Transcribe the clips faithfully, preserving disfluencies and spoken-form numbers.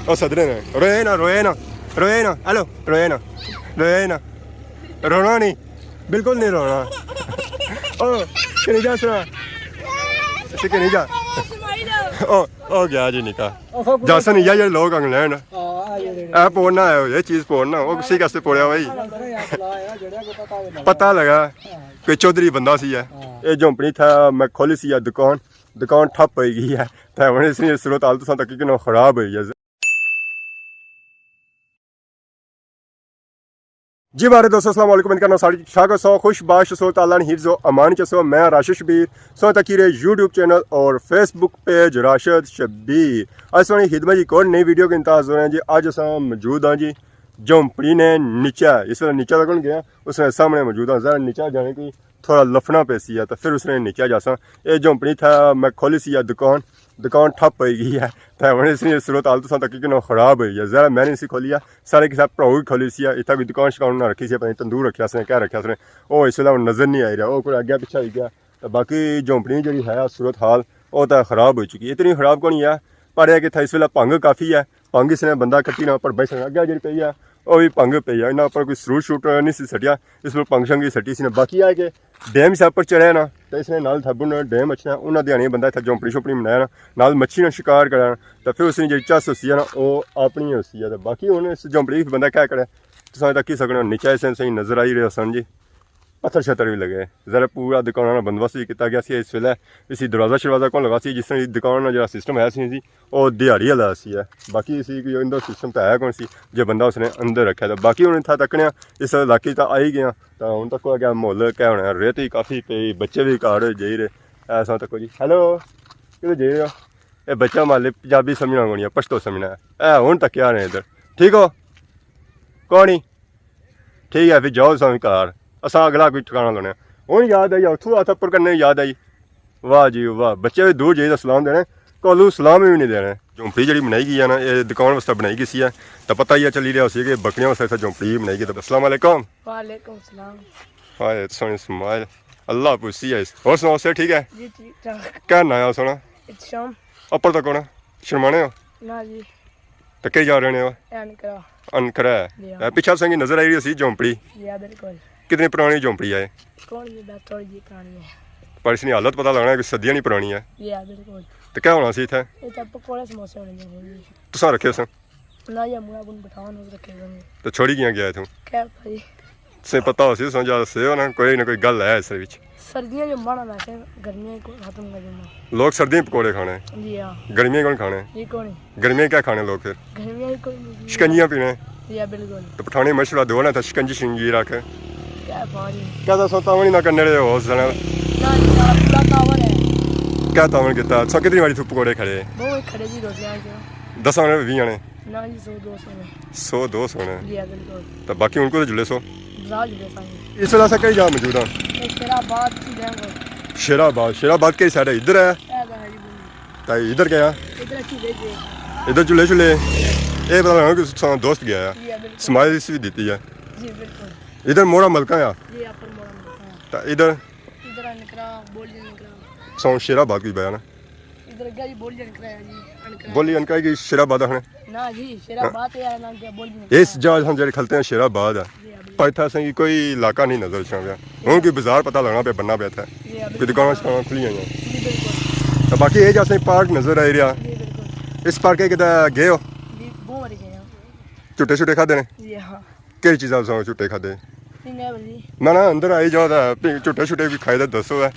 او سدرے نے، روئے نا، روئے نا، روئے نا، ہیلو، روئے نا، روئے نا، رونا نہیں، بالکل نہیں رونا۔ او کنیجا سنا، اسی کنیجا۔ او، او گیا جی نکا۔ جاسن یہ جڑے لوگ انگلینڈ، اے پوڑنا ہے، یہ چیز پوڑنا، وہ کسی کاسے پوڑیا بھائی؟ پتہ لگا کہ چودھری بندہ سی ہے۔ یہ جھونپڑی تھا، میں کھولی سی ہے دکان، دکان ٹھپ ہوئی گئی ہے۔ تے ہن اس نی صورت حال تساں تکی کنوں خراب ہوئی ہے۔ جی مارے دوستو، السلام علیکم، امید کرنا سارے ٹھیک ٹھاک ہوسو، خوش باش ہوسو، تعالیٰ نے حفظ و امان چ ہوسو۔ میں راشد شبیر، سو تکی رہے یوٹیوب چینل اور فیس بک پیج راشد شبیر۔ اج تساں نی خدمت جی ایک اور نئی ویڈیو کے انتہا حاضر ہیں جی۔ اج اساں موجود ہاں جی جھونپڑی نے نیچے، اس ویلے نیچے تک ہن گیا، اس نے سامنے موجود ہاں، ذرا نیچے جانے کی تھوڑا لفنا پے سی ہے، تو پھر اس نے نیچے جاساں۔ اے جھونپڑی تھا میں کھولی سی ہے دکان، دکان ٹھپ ہوئی گئی ہے۔ تے ہن اس نی صورت حال تساں تکی کنوں خراب ہوئی ہے۔ ذرا میں نہیں سی کھولی ہے، سارے کسے بھراؤ ہی کھولی سی ہے۔ اتھا کوئی دکان شکان نہ رکھی سی، پتہ نہیں تندور رکھیا سی نے کیا رکھیا سی نے۔ او اس ویلے ہن نظر نہیں آئی رہا، او کوئی اگے پیچھے ہوئی گیا۔ تے باقی جھونپڑی جڑی ہے صورت حال، او تے خراب ہوئی چکی ہے۔ اتنی خراب کونی ہے، پر اے کہ اتھا اس ویلے بھنگ کافی ہے۔ بھنگ اس نے بندہ کٹی نہ اپر بہی سکنا۔ اگے جڑی پئی ہے، او وی بھنگ پئی ہے۔ انہاں اپر کوئی سروٹ شروٹ نہیں سی سٹیا، اس پر بھنگ شنگ ہی سٹی سی نا۔ باقی اے کہ ڈیم اسے اپر چڑھیا نا، تے اس نے نال تھبن ڈیم اچھنا، انہاں دیہاڑیاں بندہ اتھا جھونپڑی شوپڑی بنایا نا، نال مچھی نا شکار کریا نا، تے پھر اس نی جڑی چس ہوسی ہے نا، او اپنی ہوسی ہے۔ تے باقی ہن اس جھونپڑی بندہ کیا کرے، تساں تکی سکنے ہو، نیچے اس نے صحیح نظر آئی رہے سن جی۔ پتھر شتھر وی لگے۔ ذرا پورا دکاناں نا بندوبست وی کیتا گیا سی۔ اس ویلے اسی دروازہ شروازہ کون لگا سی، جس طرح دکان نا جیڑا سسٹم ہے سی جی، او دیہاڑی والا سی ہے۔ باقی اسی کوئی اندر سسٹم تے ہے کون سی، جے بندہ اس نے اندر رکھیا تے باقی ہن اتھا تکنے آں، اس علاقے تے آئی گئے آں، تے ہن تکو اگے ماحول کیا ہونا ہے، ریت وی کافی پئی، بچے وی گھر جائی رہے۔ ایسا تکو جی، ہیلو، کدھر جائی رہے ہو؟ اے بچہ مالے پنجابی سمجھنا کونی ہے، پشتو سمجھنا ہے۔ اے ہن تکیا نے ادھر، ٹھیک ہو؟ کونی؟ ٹھیک ہے، پھر جاؤ تساں وی گھر، اساں اگلا کوئی ٹھکانہ لانے آں۔ ہن یاد آئی، اتھوں ہتھ اپر کرنے یاد آئی۔ واہ جی واہ، بچے وی دور جائی تے سلام دینے، کولوں سلام وی نہیں دینے۔ جھونپڑی جڑی بنائی گئی ہے نا، اے دکان واسطے بنائی گئی سی ہے، تے پتہ ہی ہے چلی رہیا ہوسی کہ بکریاں واسطے اتھے جھونپڑی بنائی گئی۔ تے السلام علیکم۔ وعلیکم السلام۔ ہائے سوہنی سمائل، اللہ پوچھسی ہے۔ اور سناؤ، صحت ٹھیک ہے؟ جی ٹھیک ٹھاک۔ کیا ناں ہے سوہنا؟ احتشام۔ اپر تک ہونا، شرمانے ہو؟ نہ جی۔ تے کئی جا رہنے ہو؟ اے انکرا۔ انکرا ہے۔ جی ہاں۔ اے پچھے تساں کی نظر آئی رہی ہوسی جھونپڑی۔ جی ہاں، بالکل۔ کتنی پرانی جھونپڑی ہے؟ کون جی، بس تھوڑی جی پرانی ہے۔ پر اس نی حالت پتہ لگنا کہ صدیاں نی پرانی ہے۔ جی ہاں، بالکل۔ تے کیا ہونا سی اتھے؟ اتھے پکوڑے سموسے ہونے چاہیے جی۔ تساں رکھے سن؟ نہ جی، امنا کون بٹھاؤ نہ رکھے سن۔ تے چھوڑی کیاں گیا اتھوں؟ کیا پتہ جی۔ تساں پتہ ہوسی، تساں جا سے ہو نا، کوئی نہ کوئی گل ہے اس وچ۔ سردیاں جو ماڑا ویسے، گرمیاں کو ختم کر دینا۔ لوگ سردیاں پکوڑے کھانے۔ جی ہاں۔ گرمیاں کون کھانے؟ یہ کون ہے؟ گرمیاں کیا کھانے لوگ پھر؟ گرمیاں ہی کوئی نہیں جی۔ شکنجیاں پینے۔ جی ہاں، بالکل۔ تو پٹھانے مشورہ دو نا تھا شکنجی شنجی رکھ۔ کیا پانی؟ کیا تساں تاوݨ ہی نہ کرنے رہے ہو اس جنا؟ نہ جی، نہ، پورا کاور ہے۔ کیا تاوݨ کیتا؟ تساں کتنی واری تھو پکوڑے کھڑے؟ بہت کھڑے جی، روٹیاں جو۔ دس آنے، ویہہ آنے؟ نہ جی، سو دو سو نے۔ سو دو سو نے؟ جی ہاں، بالکل۔ تو باقی ہن کو جلے سو؟ بازار جلے ساں جی۔ اس ویلے اساں کئی جا موجود ہاں؟ اے شیر آباد کی جگہ کو۔ شیر آباد، شیر آباد کئی سائیڈ ہے؟ ادھر ہے؟ اے ادھر ہے جی، بالکل۔ تے ادھر کیا ہے؟ ادھر جھولے جھولے۔ ادھر جھولے جھولے۔ اے پتہ لگا کہ تساں دوست گیا ہے۔ جی ہاں، بالکل۔ سمائل اس وی دیتی ہے۔ جی بالکل۔ ادھر موڑا ملکہ ہے۔ جی، اپر موڑا ملکہ ہے۔ تے ادھر؟ ادھر انکرا، بولی انکرا۔ سو شیر آباد کوئی بیان ہے؟ ادھر اگے جی بولی انکرا ہے جی، انکرا۔ بولی انکرا کی شیر آباد آخنے؟ نہ جی، شیر آباد ہے نا، اگے بولی انکرا۔ اس جا ہم جڑے کھلتے ہیں شیر آباد ہے۔ جی ہاں، بالکل۔ پر اتھا اساں کی کوئی علاقہ نہیں نظر اچھنا پیا۔ ہن کوئی بازار پتہ لگنا پیا، بننا پیا اتھا۔ جی ہاں، کوئی بالکل۔ دکاناں شکاناں کھلیاں ہوئیاں۔ جی بالکل۔ تے باقی اے جا اساں کی پارک نظر آئی رہیا۔ جی بالکل۔ اس پارک کدے گئے ہو؟ جی، بہت باری گئے ہاں۔ جھٹے شٹے کھادے نے؟ جی ہاں۔ کہڑی چیزاں تساں جھٹے کھادے؟ پنگے بلی۔ نہ نہ، اندر آئی جاؤ تے پھر جھٹے شٹے کوئی کھائے تے دسو ہے۔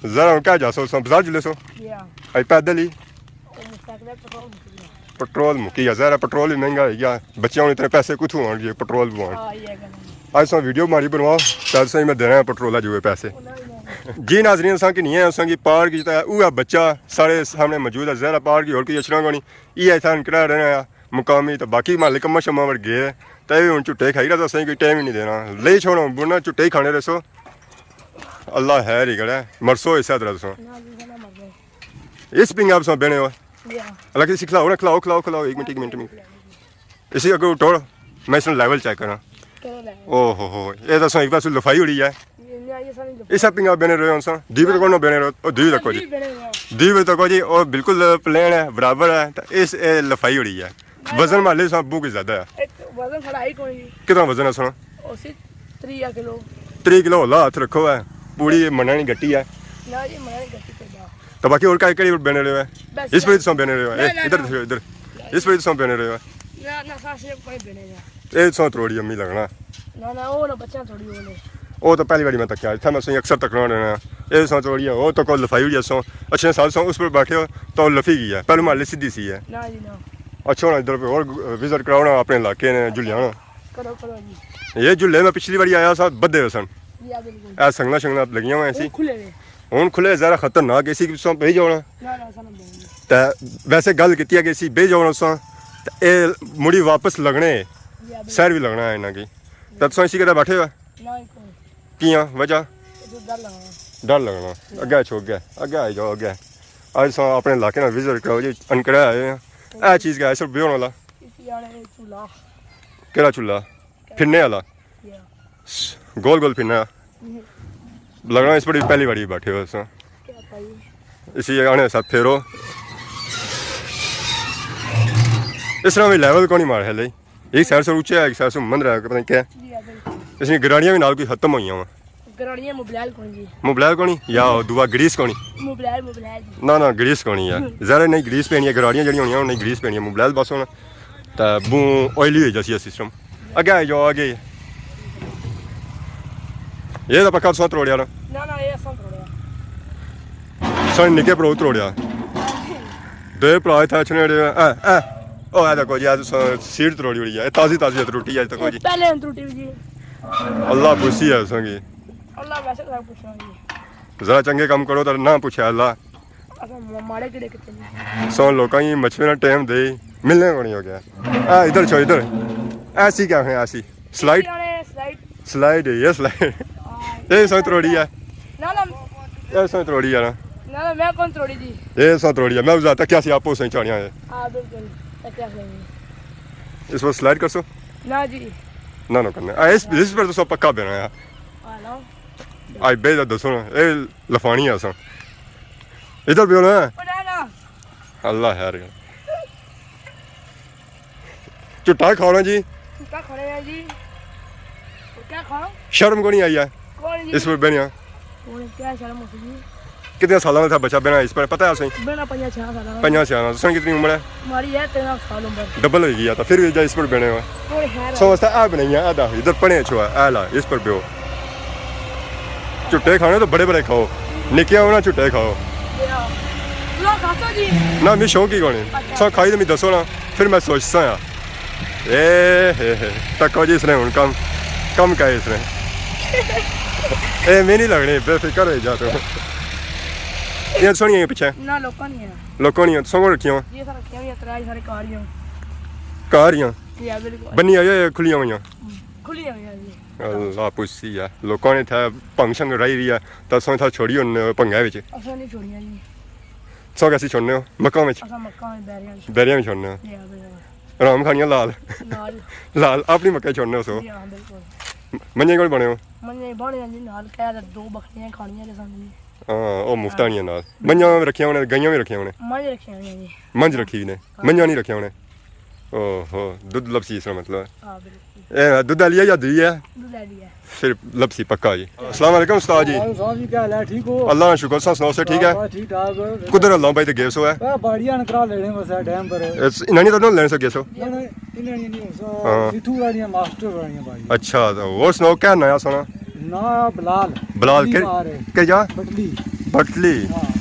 ذرا ہن کیا جاسو، تساں بازار جلے سو؟ جی ہاں۔ اج پیدل ہی؟ تے موٹرسائیکل پٹرول مکی گیا۔ پٹرول مکی گیا، ظاہر ہے پٹرول بھی مہنگا ہوئی گیا۔ بچیاں ہن اتنے پیسے کتھوں آنگے پٹرول پوان؟ ہاں، یہ گل ہے۔ اج تساں ویڈیو ماڑی بنواؤ، تے تساں میں دینا ہے پٹرول جو پیسے۔ جی ناظرین، اساں کی نہیں ہے، اساں کی پارک جتا ہے، اوہ بچہ سارے سامنے موجود ہے، ظاہر ہے پارک کی اور کوئی اچھنا کونی۔ یہ اتھا انکرا رہنا ہے۔ مقامی تے باقی محلے کماں شماں وڑ گئے، تے ہن جھٹے کھائی رہا، تساں کوئی ٹائم ہی نہیں دینا۔ لئی چھوڑو، بنا جھٹے ہی کھانے رہسو۔ اللہ خیر ہی کرے، مرسو اسے طرح تساں۔ نہ جی، نہ مرسو۔ اس پنگاب تساں بہنے ہو؟ جی ہاں۔ اللہ کسی کھلاؤ نا، کھلاؤ، کھلاؤ، کھلاؤ، ایک منٹ، ایک منٹ، ایک منٹ۔ اسی اگے ٹوڑ، میں اس لیول چیک کراں۔ کرو لیول۔ او ہو ہو، اے تساں ایک پاسے لفائی ہوئی ہے۔ یہ نہیں آئی، یہ ساری لفائی۔ اسا پنگا بنے رہے ہن سا، دی بجے کون بنے رہے، او دی تک جی۔ بنے رہے ہو۔ دی بجے تک جی، او بالکل پلین ہے، برابر ہے، تے اس اے لفائی ہوئی ہے۔ وزن مالے سا بہوں کچھ زیادہ ہے۔ ایک وزن ساڑا ہی کوئی نہیں۔ کتنا وزن ہے سنا؟ اسی تریہ کلو۔ تریہ کلو ہولا ہتھ رکھو ہے، پوری منہ نہیں گٹی ہے۔ نہ جی، منہ نہیں گٹی کوئی نہ۔ تو باقی اور کائی کڑی بنے رہے ہو؟ بس اس پر سو بنے رہے ہو؟ نہ، اے، نہ، ادھر نہ۔ دیکھو، ادھر۔ اس پر سو بنے رہے ہو؟ نہ، نہ، سا صرف کوئی بنے نہ۔ اے سو تروڑی امی لگنا۔ نہ، نہ، وہ نہ بچہ تھوڑی وہ نے۔ وہ تو پہلی باری میں تکیا، اتھا میں سوئی اکثر تکنا ہونا۔ اے سو تروڑی ہے، وہ تو کوئی لفائی ہوئی ہے سو۔ اچھے سال سو اس پر بیٹھے ہو تو لفی گئی ہے، پہلے مالے سیدھی سی ہے۔ نہ جی، نہ۔ اچھا ہونا ادھر پہ اور وزٹ کراؤنا اپنے علاقے نے، جلیانا۔ کرو، کرو جی۔ یہ جلے میں پچھلی باری آیا سا، بدھے ہوئے سن۔ جی، ہاں، بالکل۔ اے سنگلاں شنگلاں لگیاں ہوئے سی۔ ہن کھلے ہوئے۔ ہن کھلے زیادہ خطرناک ہے، اسی قسم پہ ہی جاؤنا۔ نہ، نہ، سانوں بہت نہیں۔ تے ویسے گل کیتی ہے کہ اسی بے جاؤنا سا، تے اے مڑی واپس لگنے، جی، ہاں، بالکل۔ سیر بھی لگنا ہے انہاں کی۔ تے تساں اسی کدے بیٹھے ہو؟ نہ، کوئی۔ کیاں؟ وجہ؟ ادھر ڈر لگنا۔ ڈر لگنا۔ جی۔ اگے اچھو، اگے، اگے آئی جاؤ، اگے۔ اج تساں اپنے علاقے نال وزٹ کراؤ جی، انکڑے آئے ہیں۔ اے چیز کیا ہے؟ صرف بیہن والا۔ اسی آنے چولہا۔ کیڑا چولہا؟ پھرنے والا؟ یا۔ گول گول پھرنا۔ ہم۔ لگنا اس پر پہلی باری بیٹھے ہو سا۔ کیا پائی؟ اسی آنے ساتھ پھیرو۔ اس طرح بھی لیول کونی مار ہے لئی۔ ایک سائڈ سے اونچا ہے، ایک سائڈ سے مندر ہے، پتہ نہیں کیا ہے۔ جی، ہاں، بالکل۔ اس نے گراڑیاں بھی نال کوئی ختم ہوئی ہیں۔ گراڑیاں موبلائل کونی جی۔ موبلائل کونی؟ یا دوا گریس کونی؟ موبلائل، موبلائل جی۔ نہ، نہ، گریس کونی ہے۔ ذرا نہیں گریس پینی ہے، گراڑیاں جڑیاں ہونیاں، انہیں گریس پینی ہے، موبلائل بس ہونا۔ تے بوں آئلی ہوئی جاسی اے سسٹم۔ اگے آئی جاؤ، اگے۔ یہ تو پکا تساں تروڑیا نا؟ نہ، نہ، یہ اساں تروڑیا۔ ساڑے نکے پرو تروڑیا۔ دوئے پرا اتھا اچھنے جڑے، اے، اے۔ او، اے دیکھو جی، اے تساں سیڈ تروڑی ہوئی ہے۔ اے تازی، تازی اتروٹی ہے، اے دیکھو جی۔ پہلے ہن تروٹی ہوئی جی۔ اللہ پوچھی ہے تساں کی۔ اللہ ویسے سب پوچھنا جی۔ ذرا چنگے کم کرو تے نہ پوچھے اللہ۔ اساں ما-، ماڑے کیڑے کتے نہیں۔ سو لوکاں کی مچھلی نا ٹائم دے، ملنے کو نہیں ہو گیا۔ آ، ادھر چھو، ادھر۔ ایسی کیا ہے، ایسی؟ سلائیڈ؟ سلائیڈ۔ سلائیڈ ہے، یہ سلائیڈ۔ ہاں۔ یہ سوئی تروڑی ہے۔ نہ، نہ۔ یہ سوئی تروڑی ہے نا۔ نہ، نہ، میں کون تروڑی جی؟ یہ سوئی تروڑی ہے، میں اس تکیا سی آپ سوئی چاڑیاں ہے۔ ہاں، بالکل۔ تکیا سی۔ اس پر سلائیڈ کر سو؟ نہ جی۔ نہ، نہ کرنا۔ آ، اس، اس پر تو سب پکا دینا ہے۔ ہاں، نا۔ آج بے دسو نا، اے لفانی ہے اساں۔ ادھر بھی ہونا ہے۔ او نہ، نہ۔ اللہ خیر کرے۔ جھٹا کھانا جی۔ جھٹا کھانا ہے جی۔ اور کیا کھاؤ؟ شرم کو نہیں آئی ہے؟ کون جی؟ اس پر بہنیاں۔ کون کیا شرم ہو سی جی؟ کتنے سالاں میں تھا بچہ بہنا اس پر، پتہ ہے اسیں؟ بہنا پنجاں چھیاں سالاں۔ پنجاں چھیاں سال۔ تساں کتنی عمر ہے؟ ماڑی ہے تیرہ سال عمر۔ ڈبل ہوئی گیا، تو پھر بھی جا اس پر بہنے ہوا۔ کون خیر ہے؟ سو واسطے آ بنائی ہے، آدھا ادھر پڑھے چھوا، اے لا، اس پر بیو۔ جھٹے کھانے تو بڑے بڑے کھاؤ، نکیاں ہونا جھٹے کھاؤ۔ لو کھاسو جی۔ نہ، میں شوق ہی کونی۔ اچھا۔ سو کھائی تو میں دسو نا، پھر میں سوچساں۔ اے ہے ہے، تکو جی اس نے ہن کم، کم کہے اس نے۔ اے میں نہیں لگنے، بے فکر ہوئی جا تو۔ یہ سوہنیاں ہیں پچھے؟ نہ، لوکاں نہیں ہے۔ لوکاں نہیں ہے، سو رکھیاں ہو؟ یہ سر رکھیاں ہوئی ہیں، ترے سارے کار ہی ہیں۔ کار ہی ہیں؟ جی ہاں، بالکل۔ بنی ہوئی ہے یا کھلیاں ہوئیاں؟ کھلیاں ہوئیاں جی۔ اللہ پوچھی ہے۔ لوکاں نے اتھا بھنگ شنگ رائی ہوئی ہے، تاں اساں اتھا چھوڑی ہونے بھنگاں وچ۔ اساں نہیں چھوڑیاں جی۔ سو کیسی چھوڑنے ہو؟ مکاں وچ؟ اساں مکاں وچ بیریاں وچ۔ بیریاں وچ چھوڑنے ہو؟ جی ہاں، بالکل۔ حرام کھانیاں لال۔ لال۔ لال، اپنی مکاں چھوڑنے ہو سو؟ جی ہاں، بالکل۔ منجے کول بنے ہو؟ منجے بنے جی، نال کہہ دے دو بکریاں کھانیاں جی سانوں جی۔ ہاں، او مفت آنیاں نال۔ منجاں رکھیاں ہونے، گائیاں بھی رکھیاں ہونے؟ منج رکھیاں ہونے جی۔ منج رکھی نے؟ ہاں۔ منجاں نہیں رکھیاں ہونے؟ اوہو، دودھ لبسی اس کا مطلب ہے۔ ہاں، بالکل۔ اے دودھ والی ہے یا دوئی ہے؟ دودھ والی ہے۔ پھر لبسی پکا جی۔ السلام علیکم استاد جی۔ وعلیکم السلام جی، کیا حال ہے؟ ٹھیک ہو؟ اللہ کا شکر، تساں سناؤ، سب ٹھیک ہے؟ بس، بس، ٹھیک ٹھاک۔ کدھر اللہ بھائی تے گئے سو ہے؟ اے باڑیاں نکرا لینے بس ہے ٹائم پر۔ اس، انہاں نے تو لینے سو گئے سو؟ انہاں نے، انہاں نے نہیں ہو سا، ہاں۔ سٹھو والیاں، ماسٹر والیاں باڑیاں۔ اچھا، تو اور سناؤ، کیا نیا سنا؟ ناں بلال۔ بلال، بٹلی کے، مار ہے۔ کے جا؟ بٹلی۔ بٹلی۔ ہاں۔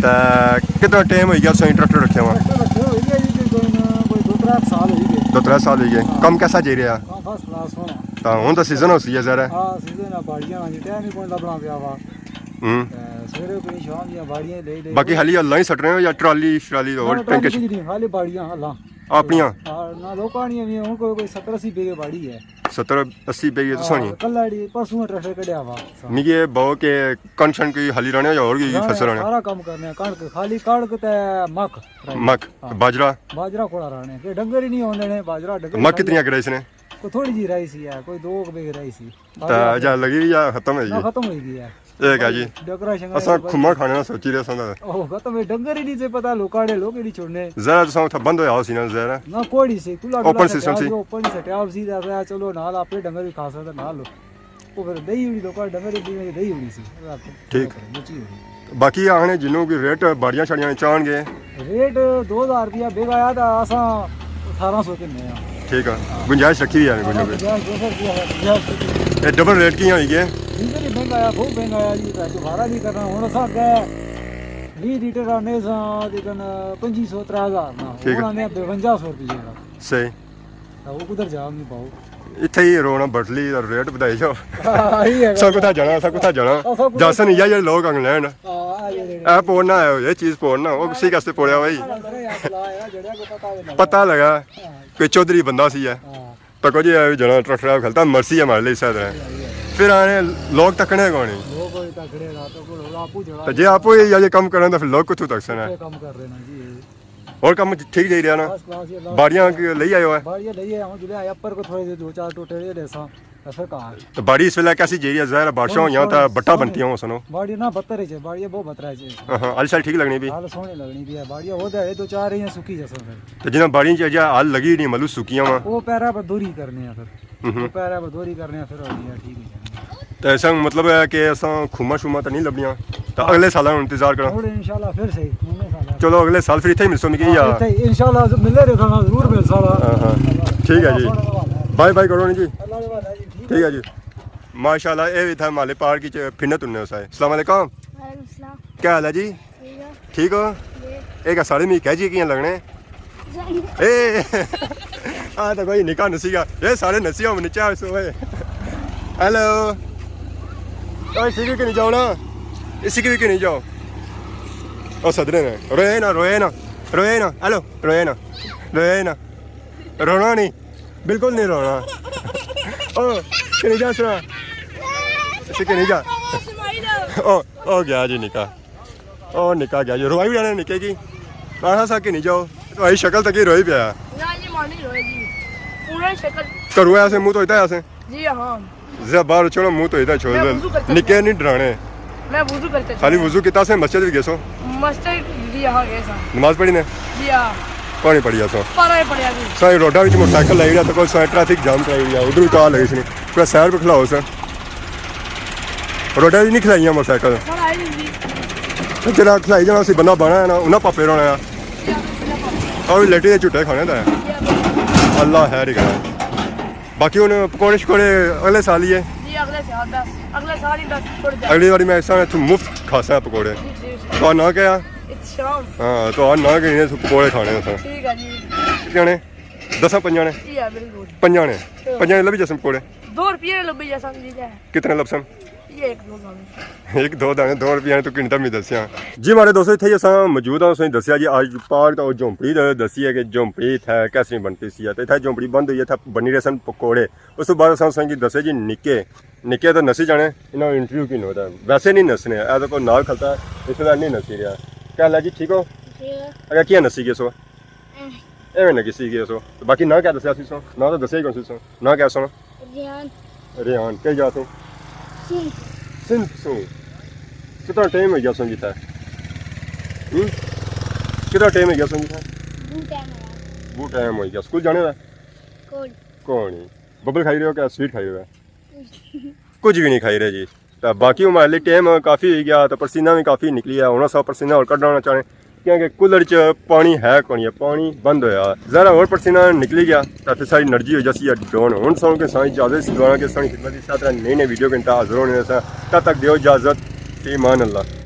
تے کتنا ٹائم ہوئی گیا تساں ٹریکٹر رکھیا ہوا؟ ٹریکٹر رکھے ہوئی گئے جی، تقریباً کوئی دو ترے سال ہوئی گئے۔ دو ترے سال ہوئی گئے۔ ہاں۔ کم کیسا جائی رہیا؟ کم فرسٹ کلاس ہونا۔ تاں ہن تاں سیزن ہوسی ہے ظاہر ہے۔ ہاں، سیزن ہے، باڑیاں جی، ٹائم ہی کوئی لبنا پیا وا۔ ہوں۔ تے سویرے کوئی شام دیاں باڑیاں لے لے۔ باقی حالی اللہ ہی سٹنے ہو یا ٹرالی شرالی اور نہ، ٹینکے؟ ٹرالی کچھ نہیں، حالی باڑیاں اللہ۔ اپنیاں؟ ہاں، نہ لوکاں نیاں وی ہن کوئی، کوئی ستر اسی بیگھے باڑی ہے۔ ستر اسی بیگھے تساں نی؟ ہاں، کل آڑی پرسوں ٹریکٹر کڈیا وا۔ مکی اے بہو کہ کݨک شݨک کوئی حالی راہنے یا ہور کوئی فصل راہنے؟ سارا کم کرنے، کݨک، خالی کݨک تے مک۔ مک، ہاں۔ باجرہ؟ باجرہ کوڑا راہنے، کہ ڈنگر ہی نہیں ہوندے نے، باجرہ ڈنگر مک کتنی اک راہی سی نے؟ کوئی تھوڑی جی راہی سی ہے، کوئی دو بیگھے راہی سی۔ تے اجا لگی وی یا ختم ہوئی گئی؟ ختم ہوئی گئی ہے۔ ٹھیک ہے جی۔ ڈکرا شنگا اساں کھما کھانے نا سوچی رہے ساں۔ او ختم ہے، ڈنگر ہی نہیں سے پتا، لوکاں نے لوک ہی نہیں چھوڑنے۔ زہر تساں اتھا بند ہویا ہو سی نا، زہر؟ نہ، کوڑی سے کلا اوپن سسٹم سی۔ اوپن سٹیا سی، چلو نال اپنے ڈنگر بھی کھا سکتا نال۔ او پھر دہی ہوئی لوکاں ڈنگر دی دہی ہوئی سی۔ ٹھیک۔ باقی آنے جنوں کی ریٹ باڑیاں شاڑیاں چاہن گے۔ ریٹ دو ہزار روپیہ بک آیا تھا، اساں اٹھارہ سو کنے آ۔ ٹھیک ہے، گنجائش رکھی ہوئی ہے، گنجائش۔ گنجائش دو سو روپیہ ہے، گنجائش رکھی ہوئی ہے۔ اے ڈبل ریٹ کیاں ہوئی گئے؟ ڈیزل ہی مہنگا آیا، بہت مہنگا آیا جی، دوبارہ نہیں کرنا۔ ہن اساں کہ ویہہ لیٹر آنے ساں، لیکن پنجی سو، ترے ہزار نا۔ ٹھیک ہے۔ ہن آنے بونجا سو روپیے کا۔ صحیح۔ تو وہ کدھر جا نہیں پاؤ۔ اتھے ہی رونا بٹلی اور ریٹ بدائی جاؤ۔ ہاں، یہ ہے۔ سب کتھا جانا، سب کتھا جانا۔ جاسن یہ جڑے لوگ انگلینڈ۔ ہاں، یہ ہے۔ اے پوڑنا ہے، یہ چیز پوڑنا، وہ کسی کاسے پوڑیا بھائی۔ پتہ لگا۔ کوئی چودھری بندہ سی ہے۔ ہاں۔ تکو جی، اے جنا ٹرک خراب کھلتا، مرسی ہے مارے لے اس طرح۔ پھر آنے لوگ تکنے کون ہی؟ لوگ کوئی تکڑے رہا تو کوئی آپ ہی جڑا تو جے آپ ہی یہ کم کرنا تو پھر لوگ کتھوں تک سنا؟ کم کر رہے نا جی۔ اور کم ٹھیک جائی رہا نا؟ فرسٹ کلاس ہی اللہ۔ باڑیاں کی لئی آئے ہو ہے؟ باڑیاں لئی آئے ہوں، جلے آئے اپر کو تھوڑے جے دو چار ٹوٹے جے لیساں۔ تے پھر کہاں؟ تو باڑی اس ویلے کیسی جائی رہی ہے؟ ظاہر ہے بارشاں ہوئیاں تاں بٹا بنتیاں ہو سنو۔ باڑی نہ بتر ہے، باڑی بہت بتر ہے۔ ہاں، ہاں، حال شال ٹھیک لگنی پی؟ حال سوہنی لگنی پی ہے۔ باڑی ہو تے ہے دو چار رہیاں سکی جاساں پھر۔ تے جنہاں باڑیاں چ اجے حال لگی نہیں، ملو سکیاں وا۔ وہ پیرا پر دوری کرنے ہیں پھر۔ ہوں ہوں۔ وہ پیرا پر دوری کرنے ہیں پھر ہو گیا ٹھیک ہے۔ تے اساں مطلب ہے کہ اساں کھوما شوما تے نہیں لبھیاں۔ تے اگلے سال ہن انتظار کراں۔ ہن انشاءاللہ پھر صحیح، اگلے سال۔ چلو اگلے سال پھر اتھے ہی ملسو مکی یا؟ ہاں، اتھے ہی انشاءاللہ ملے رہے ساں، ضرور ملساں۔ ہاں، ہاں۔ ٹھیک ہے جی۔ بائے بائے کرو نا جی۔ اللہ کے حوالے جی، ٹھیک ہے۔ ٹھیک ہے جی۔ ماشاءاللہ، اے وی تھا مالے پارک وچ پھرنے ترنے ہوسا ہے۔ السلام علیکم۔ وعلیکم السلام۔ کیا حال ہے جی؟ ٹھیک ہے۔ ٹھیک ہو؟ جی۔ اے کیا سارے می کہہ جی کیاں لگنے؟ جی۔ اے، آ تو کوئی نکا نسی گا۔ اے سارے نسی ہو نیچے آ سو اے۔ ہیلو۔ او اسی کی بھی نہیں جاؤ نا۔ اسی کی بھی نہیں جاؤ۔ او صدرے نے۔ روئے نا، روئے نا۔ روئے نا۔ ہیلو۔ روئے نا۔ روئے نا۔ رونا نہیں۔ بالکل نہیں رونا۔ او، کہ نہیں جا سنا؟ اسے کہ نہیں جا؟ او، او گیا جی نکا۔ او نکا گیا جی، روائی بھی جانا نکے کی۔ آنا سا کہ نہیں جاؤ؟ تو آئی شکل تک ہی روئی پیا۔ نہ جی، مانی روئے جی۔ پورا شکل۔ کرو ایسے منہ تو اتنا ایسے۔ جی ہاں۔ زیا باہر چلو، منہ تو ادھر چھوڑ میں دے۔ وضو کرتا نکے ہوں۔ نہیں ڈرانے۔ میں وضو کرتا خالی ہوں۔ وضو کیتا سے مسجد بھی گئے سو؟ مسجد بھی یہاں گئے سا۔ نماز پڑھی نے؟ جی ہاں۔ پڑھی پڑھی آسو۔ پارا ہی پڑھیا جی۔ سائیں روڈا وچ موٹر سائیکل لائی رہا تو کوئی سائیں ٹریفک جام کرائی رہا، ادھر بھی کار لگی سی۔ پورا سائیڈ پہ کھلاؤ سا۔ روڈا وچ نہیں کھلائیاں موٹر سائیکل۔ سر آئی نہیں جی۔ تے جڑا کھلائی جانا سی بندہ بنا ہے نا، انہاں پاپے رونا ہے۔ جی ہاں، بنا پاپے۔ اور لیٹی دے جھٹے کھانے دا ہے۔ جی ہاں۔ اللہ خیر ہی کرے۔ باقی ہن پکوڑے شکوڑے اگلے سال ہی ہے۔ جی، اگلے سال بس، اگلے سال ہی بس، تھوڑی دیر۔ اگلی واری میں اس طرح اتھوں مفت کھاساں پکوڑے۔ جی، جی، جی۔ تو نہ کیا؟ اچھا۔ ہاں، تو نہ کہ انہیں پکوڑے کھانے اساں۔ ٹھیک ہے جی۔ کتنے آنے؟ دساں پنجاں نے؟ جی ہاں، بالکل۔ پنجاں نے؟ ہاں۔ پنجاں نے لبھی جاسن پکوڑے؟ دو روپیے نے لبھی جاسن جی۔ کتنے لبسن؟ یہ ایک دو دانے۔ ایک دو دانے، دو روپیے نے تو کنتا میں دسیا۔ جی ہمارے دوستو، اتھے ہی اساں موجود ہاں، اساں دسیا جی، آج پارک تو جھونپڑی دا دسی ہے کہ جھونپڑی اتھے کیسے بنتی سی، تے اتھے جھونپڑی بند ہوئی ہے، اتھے بنی رہے سن پکوڑے۔ اس تو بعد اساں، اساں کی دسیا جی نکے، نکے تو نسی جانے، انہاں انٹرویو کی نوتا ہے۔ ویسے نہیں نسنے، اے تو کوئی نال کھلتا ہے، اس طرح نہیں نسی رہا۔ کیا حال ہے جی، ٹھیک ہو؟ ٹھیک ہے۔ اگر کیا نسی گئے سو؟ اے۔ ایویں نہ کسی گئے سو۔ تو باقی نہ کیا دسیا سی سو؟ نہ تو دسیا ہی کون سی سو؟ نہ کیا سو؟ ریحان۔ ریحان، کئی جا سو؟ سندھ۔ سندھ سو۔ کتنا ٹائم ہو گیا سو جیتا؟ ہوں؟ کتنا ٹائم ہو گیا سو جیتا؟ بہت ٹائم ہو گیا۔ بہت ٹائم ہو گیا۔ سکول جانے ہوا؟ کون؟ کون ہی؟ ببل کھائی رہے ہو کیا سویٹ کھائی رہے ہو؟ کچھ بھی نہیں کھائی رہے جی۔ تو باقی ہمارے لیے ٹائم کافی ہو گیا، تو پسینہ بھی کافی نکلی ہے۔ ہن اساں پسینہ اور کڈنا چاہنے، کیونکہ کولر چ پانی ہے کونی ہے، پانی بند ہویا۔ ذرا اور پسینہ نکلی گیا، تو پھر ساری انرجی ہو جاسی ہے ڈاؤن۔ ہن ساں کے سائیں اجازت سی دعا کہ ساں خدمت اس طرح نئی نئی ویڈیو کے انتہا حاضر ہونے سا۔ تب تک دیو اجازت، فی امان اللہ۔